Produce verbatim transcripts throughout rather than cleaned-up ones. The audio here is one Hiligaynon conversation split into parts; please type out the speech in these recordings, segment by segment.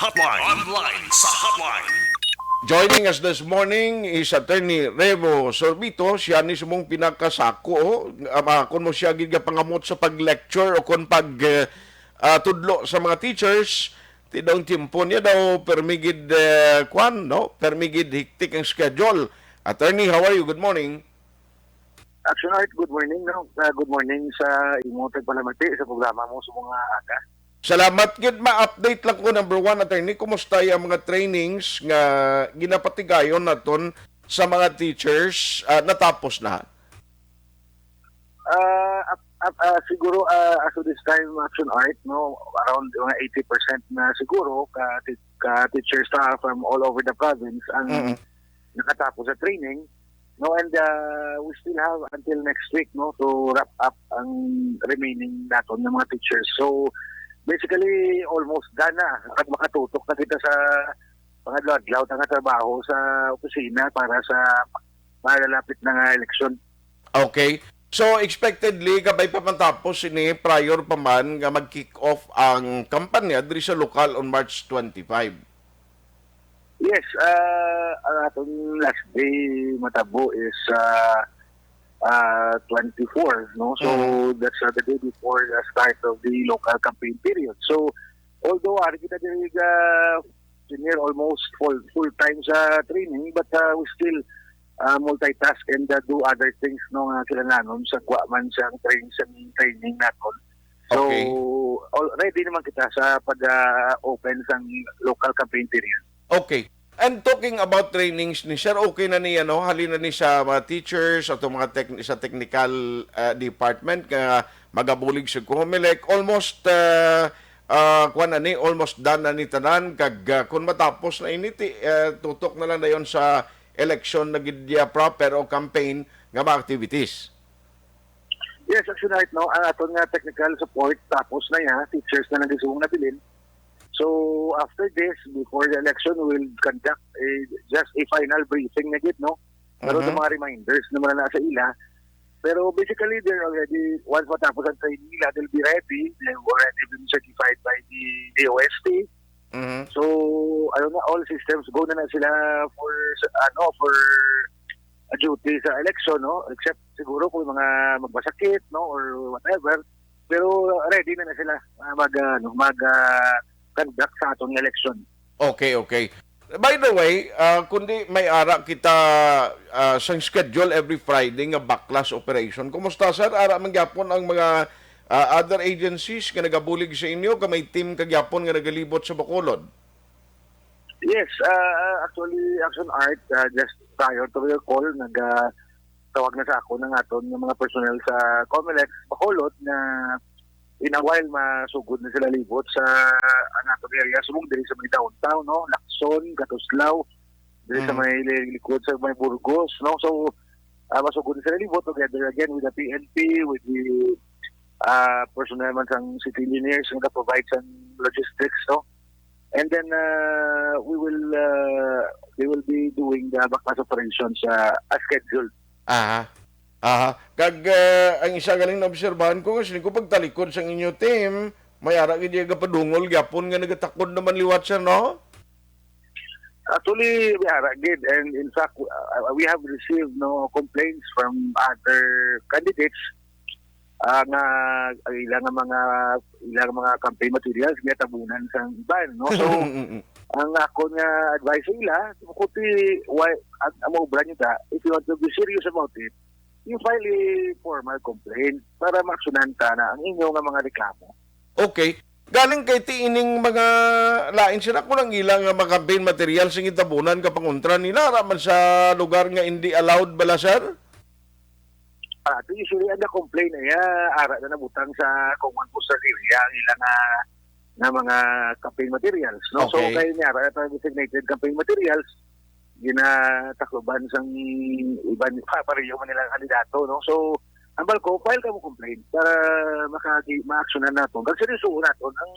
Hotline. Online sa Hotline. Joining us this morning is Attorney Revo Sorbito. Siya ni sumong pinakasako, ah, kon mo siya gid nga pangamot sa pag-lecture o kon pag, eh, ah, tudlo sa mga teachers. Ti daw ang tiyempo niya daw permi gid, eh, kwan, no? Permi gid hectic ang schedule. Attorney, how are you? Good morning. Action Art, good morning, no? Ah, good morning sa imo tagpalamati sa programa mo sa mga aga. Salamat gid, ma-update lang ko, number one, attorney, kumusta ang mga trainings nga ginapatigayon naton sa mga teachers, ah, natapos na? Ah, ap-, ap-, ah, siguro, ah, as of this time, Action Art, no, around mga eighty percent na siguro ka ti-, ka teacher staff from all over the province ang Mm. nakatapos sa training, no, and, ah, we still have until next week, no, to wrap up ang remaining naton ng mga teachers. So, basically, almost done na. At makatutok na kita sa mga adlaw-adlaw nga trabaho sa opisina para sa malalapit na nga eleksyon. Okay. So, expectedly, kabay pa matapos ini, prior pa man nga mag-kick off ang kampanya diri sa lokal on March twenty-five. Yes, ah, ang atong last day matabo is, ah, ah, twenty-four, no? So, Mm. that's, ah, the day before the start of the local campaign period. So, although ari kita diri ga senior almost full, full time sa training, but, ah, we still, ah, multitask and, ah, do other things, no, nga kinahanglan sa kuha man sang training, sang training naton. So, Okay. al-, ready naman kita sa pag, ah, open sang local campaign period. Okay. And talking about trainings ni sir, okay na ni, ano, halin na ni sa mga teachers, ato mga tec-, sa technical, ah, department nga magabulig sa Comelec. Almost, ah, ah, kuwan na ni, almost done na ni tanan. Kag, ah, kung matapos na ini, ti-, ah, tutok na lang dayon sa election na gid, ah, proper o campaign nga mga activities. Yes, actually, right, no, ang aton nga technical support, tapos na ya, teachers na nagisuong nabilin. So, after this, before the election, we will conduct a, just a final briefing na gid, no? Pero Mhm. sa mga reminders naman na sa ila. Pero basically, they're already, once matapos ang training nila, they'll be ready. They've already been certified by the D O S T. Mhm. So, ano na, all systems go na na sila for, sa, ano, for a duty sa election, no? Except siguro kung mga magmasakit, no, or whatever. Pero ready na na sila, ah, mag, ah, ano, mag, ah, conduct sa atong election. Okay, okay. By the way, ah, kundi may ara kita, ah, sang schedule every Friday nga baklas operation. Kumusta, sir? Ara man gyapon ang mga, ah, other agencies nga nagabulig sa inyo, ka may team ka gyapon nga nagalibot sa Bacolod? Yes, ah, actually, Action Art, ah, just prior to your call, nag, ah, tawag na sa ako ng aton nga mga personnel sa Comelec Bacolod na in a while masugod na sila libot sa ang aton area, subong diri sa may downtown, no? Lacson, Catuslao, diri sa Mm. may li-, likod sa may Burgos, no? So, ah, masugod na sila libot together again with the P N P, with the, ah, personnel man sang city engineers nga provide sang logistics, no? And then, ah, we will, ah, we will be doing the baklas operations, ah, as scheduled. Aha. Aha. Kag, ah, ang isa galing na obserbahan ko, nga siling ko pagtalikod sang inyo team, may ara gid yung gapadungol gyapon nga nagatakod naman liwat, sir, no? Actually, may ara gid. And in fact, uh, we have received, no, complaints from other candidates, ah, nga ang ilang mga, ilang mga campaign materials nga tabunan sang iban, no? So, ang ako nga advice sa ila, kuti, why, ang, ang maubra nyo ta, if you want to be serious about it, you file a formal complaint para maaksyonan ta na ang inyo nga mga reklamo. Okay. Galing kay ti ining mga lain sila, kung ang ila nga mga campaign materials ang gitabunan ka pangontra nila, ara man sa lugar nga hindi allowed bala, sir? Ah, ito usually ang na-complain na ya, ara na nabutang sa common postal area ang ila nga, nga mga campaign materials, no? So, Okay. kay ni ara na designated campaign materials, ginatakloban sang iban pa, pareho man nila kandidato, no? So, ang balko, file ka mo complaint para makagi-, maaksyonan naton. Kag seryosohon naton ang,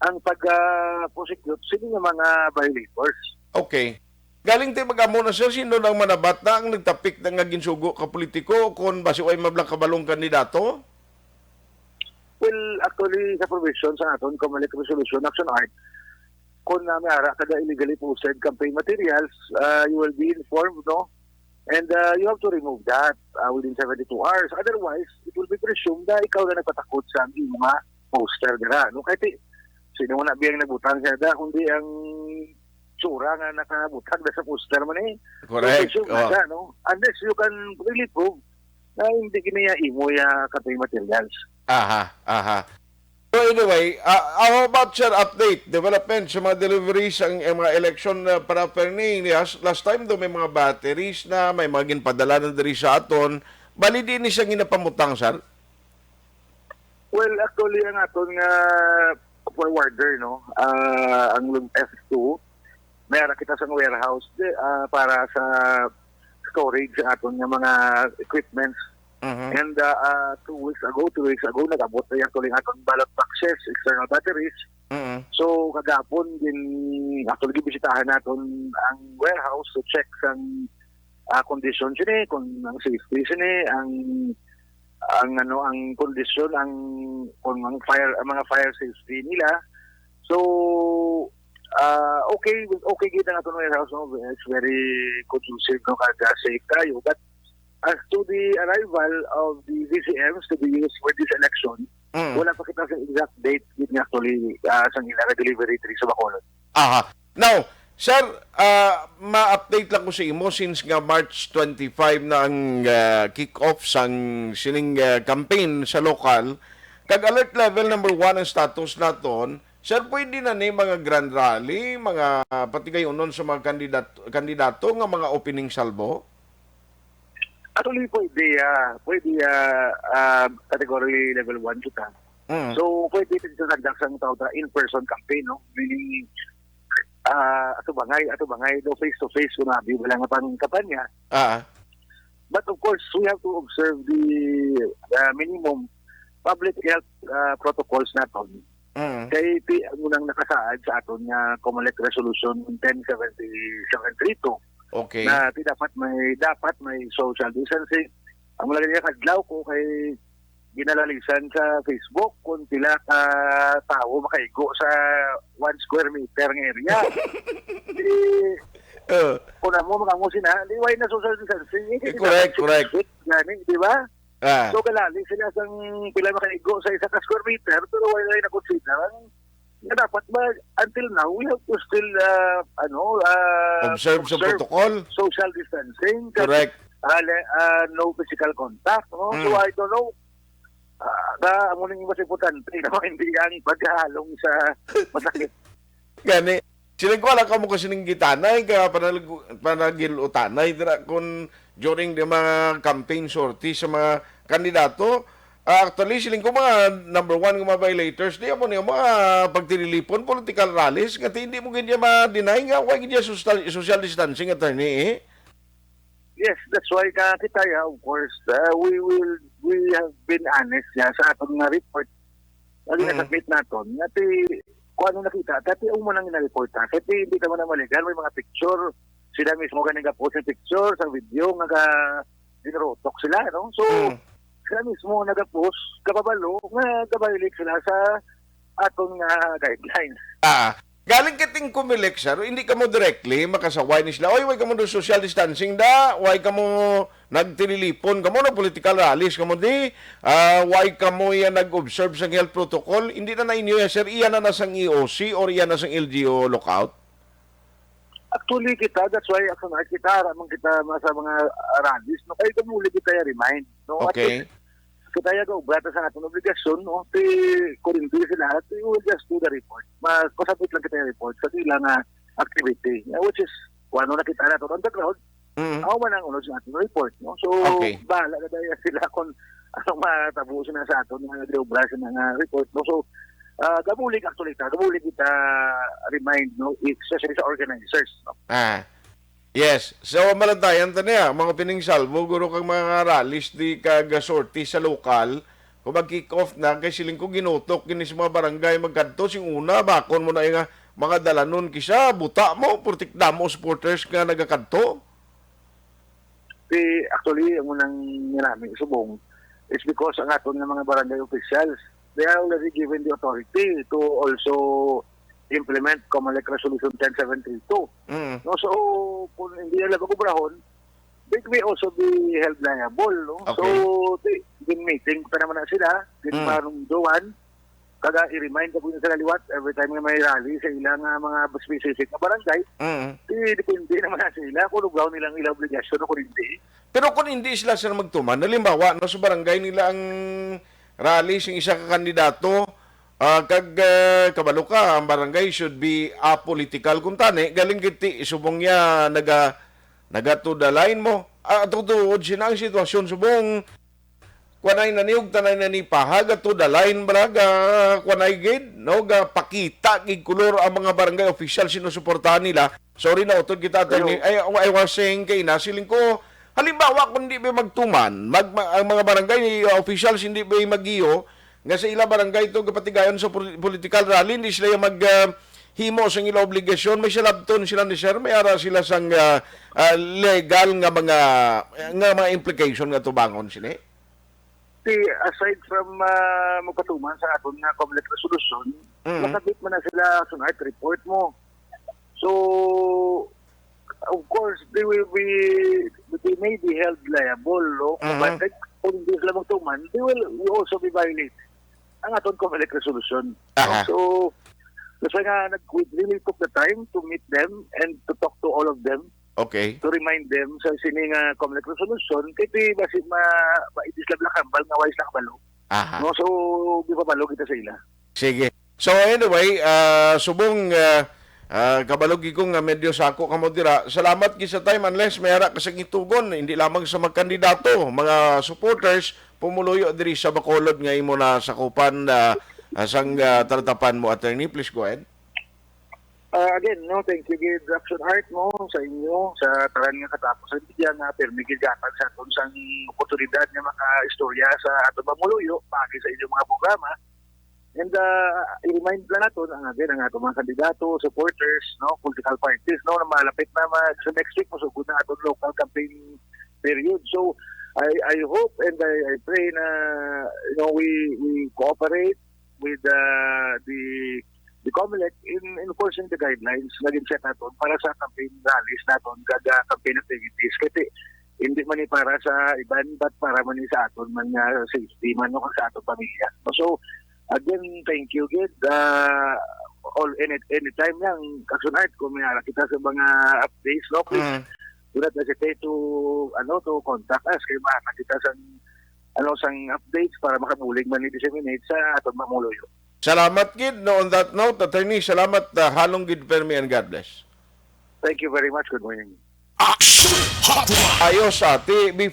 ang pag, ah, prosecute sa mga violators. Okay. Galing ti mag-amo na, sir, sino nang manabat na ang nagtapik na nga ginsugo ka politiko kung basi way mablang kabalong kandidato? Well, actually, sa provision sa aton, Comelec Resolution, Action Art, Kung na may ara ka na illegally posted campaign materials, uh, you will be informed, no? And uh, you have to remove that uh, within seventy-two hours. Otherwise, it will be presumed na ikaw na nagpatakod sa mga poster dira, no? Kaya ti, sino mo na biyang nagbutang siya da, kundi ang tsura nga nakabutang na sa poster man eh. Correct. So, presume na Oh. siya, no? Unless you can really prove na hindi kiniya imo ya campaign materials. Aha, aha. So anyway, ah, how about, sir, update, development sa mga deliveries ang, ang mga election na paraphernalia? Last time do may mga batteries na may mga ginpadala na diri sa aton. Bali di ni siya ginapamutang, sir? Well, actually, ang aton nga forwarder, no, ah, ang F two, may ara kita sa warehouse di, ah, para sa storage sa aton nga mga equipments. Mhm. And uh, uh, two weeks ago, two weeks ago, nag-abot na yung tuling atong ballot boxes, external batteries. Mhm. So, kagapon, din, actually, gibisitahan naton ang warehouse to check sang uh, kondisyon sini, kung ang safety sini, ang ang ano ang kondisyon, ang kung ang fire ang mga fire safety nila. So uh, okay okay gid ang atong warehouse, no? It's very conducive, no, kag uh, safe kayo, but as to the arrival of the V C Ms to be used for this election, Mm. wala pa kita sa exact date gid nga actually uh, sang ila nga delivery diri sa Bacolod. Aha. Now, sir, ah, ma-update lang ko sa imo since nga March twenty-five na ang ah, kick-off sang sining ah, campaign sa lokal. Kag alert level number one ang status naton. Sir, pwede na ni mga grand rally, mga patigayunon sa mga kandidat kandidato nga mga opening salvo? Actually, pwede, ah, pwede, ah, ah, category level one kita. Mm. So, pwede kita nagdaksang tawag na in-person campaign, no? Meaning, ah, ato bangay, ato bangay, no, face to face, kung abi wala nga pang kampanya. Ah. But of course, we have to observe the uh, minimum public health uh, protocols naton. Mm. Kay ti ang unang nakasaad sa aton nga Comelec Resolution ten seventy seven three two Okay. na ti dapat may dapat may social distancing. Ang mga ganyan kadlaw ko kay ginalalisan sa Facebook kung pila ka tawo makaigo sa one square meter nga area. Di, Uh, kung amo, mga amo sina, di why na social distancing? Eh, Eh, correct, dapat correct. six feet, gani, di ba? Ah. So, kalali sila sang pila makaigo sa isa ka square meter, pero wala na consider ang nga dapat ba, until now, we have to still, uh, ano, uh, Observe sa protocol. social distancing, Correct. uh, le- uh, no physical contact, no? So, Mm. I don't know, uh, ka, amo ning mas importante, no? Hindi ang pagkahalong sa masakit. Gani, siling ko, wala ka mo kasi ning gitanay, ka panag- panagilutanay, dira, kung during the mga campaign sortie sa mga kandidato, ah, actually, siling ko, mga number one nga mga violators, di mo niya mga pagtililipon, political rallies, nga ti- hindi mo gid niya ma-deny nga, why gid niya social, social distancing, attorney, eh? Yes, that's why ka kita ya, of course, uh, we will, we have been honest ya sa aton nga report. Ang Mm. ginasubmit naton, nga ti, kung ano nakita, dati ang unang ina-report na. Kasi hindi naman na maligal, may mga picture. Sila mismo ka nag-post ng picture sa video, nga ka, dinurutok sila, no? So, Mm. sila mismo nag-post, kapabalo, nga gabahilik sila sa aton nga guidelines. Ah, galing kiting Comelec, sir, hindi ka mo directly makasaway ni sila. Oy, why ka mo do social distancing da? Why ka mo nagtililipon? Ka mo na political rallies ka mo di? Ah, why ka mo yan nag-observe sa health protocol? Hindi na na inyo yan, sir. Iyan na na sang E O C or iyan na sang L G O lookout? Actually, kita, that's why ako nga kita, ara man kita sa mga rallies, no? Kaya kamuli kita ya remind, no? At Okay. least, kita ya gaubra ta sa aton obligasyon, no? Ti, kurinti sila, ti, we will just do the report. Mas, pasabot lang kita ya report sa ila nga activity, yeah, which is, kung ano nakita nato on the ground, Mm. ako man ang unod sa aton report, no? So, Okay. bahala na daya sila kung ano matabo sila sa aton nga giobra sa mga report, no? So, ah, gabulig actually ta, gabulig kita remind, no? Especially sa organizers, no? Ah. Yes. So, malantayan ta niya, mga pining salvo, guro kang mga rallies di kag sortie sa lokal, kung mag-kick off na, kay siling ko ginutok gini sa mga barangay magkadto, sing una, bakon mo na nga mga dalanon kisa, buta mo, purtik damo supporters nga nagakadto. Ti, actually, ang unang nami subong is because ang aton nga mga barangay officials, they are already given the authority to also implement Comelec Resolution ten seven three two. Mm. No, so, kung hindi nila mag-obrahon, they may also be held liable, no? Okay. So, di, din meeting pa naman na sila, din Mm. manungduan, kaga i-remind ko sila liwat every time nga may rally sa ilang, ah, mga specific na barangay, Mm. di, depende naman na sila kung lugaw nilang ilang obligasyon o kung hindi. Pero kung hindi sila, sir, magtuman, halimbawa, no, sa barangay nila ang rally sing isa ka kandidato, ah, kag, ah, kabalo ka, ang barangay should be apolitical. Kung tani, galing giti, subong niya, naga, naga to the line mo. Ah, tutuod, sina ang sitwasyon, subong, kwanay na niyog, tanay na ni pahag, ato the line, bra, ga, kwanay gid, no, ga pakita gid kulor ang mga barangay official sinusuportahan nila. Sorry na, utod kita, attorney. Hello. I, I was saying kay na, siling ko, halimbawa, kung di ba magtuman, mag, ma-, ang mga barangay officials hindi ba magiyo, nga sa ila barangay to kapatigayon sa pol-, political rally, hindi sila yung mag, ah, himo sa ila obligasyon, may salabton sila ni sir, may ara sila sang, ah, ah, legal nga mga, nga mga implication nga tubangon sini. Si, aside from, ah, magpatuman sa aton nga Comelec resolution, Mm. nakabit man na sila sa night report mo. So, of course, they will be, they may be held liable, no? Mhm. But, like, kung hindi sila magtuman, they will, will also be violated ang aton Comelec resolution. Aha. So, that's why nga, nag-, we really took the time to meet them and to talk to all of them, Okay. to remind them sa sini nga Comelec resolution, kay di ba si ma-, ma-, it is lang lakambal nga wais lang kabalo. Aha. No, so, di pa balo kita sa ila. Sige. So, anyway, ah, subong, ah, ah, kabalo gid ko nga medyo sako kamo dira. Salamat gid sa time, unless may ara ka sa gitugon, hindi lamang sa mga kandidato, mga supporters, pumuluyo diri sa Bacolod nga imo na sakupan, ah, ah, sang, ah, talatapan mo, attorney. Please go ahead. Ah, again, no, thank you gid, Action Art, no, sa inyo, sa tanan nga katapos sa media nga pirmi gid gatag sa aton sang oportunidad nga makaistorya sa aton mamuluyo paagi sa inyong mga programa. And, ah, i-remind na naton ang, again, ang aton mga kandidato, supporters, no, political parties, no, na malapit na mag-, sa next week, masugod na aton local campaign period. So, I, I hope and I, I pray na, you know, we, we cooperate with, uh, the, the Comelec in enforcing the guidelines nga gin-set naton para sa campaign rallies naton kag, uh, campaign activities. Kasi hindi man ni para sa iban, but para man ni sa aton man nga safety man, no, kag sa aton pamilya. So, again, thank you gid. Uh, all, any, anytime lang, Action Art, kung may ara kita sa mga updates, no, please Mm. do not hesitate to, ano, to contact us. Kay makakita sang, ano, sang updates para makabulig man i-disseminate sa aton mamuluyo. Salamat gid, no, on that note, attorney, salamat, ah, halong gid permi, and God bless. Thank you very much. Good morning. Action Hotline. Ayos, ati, before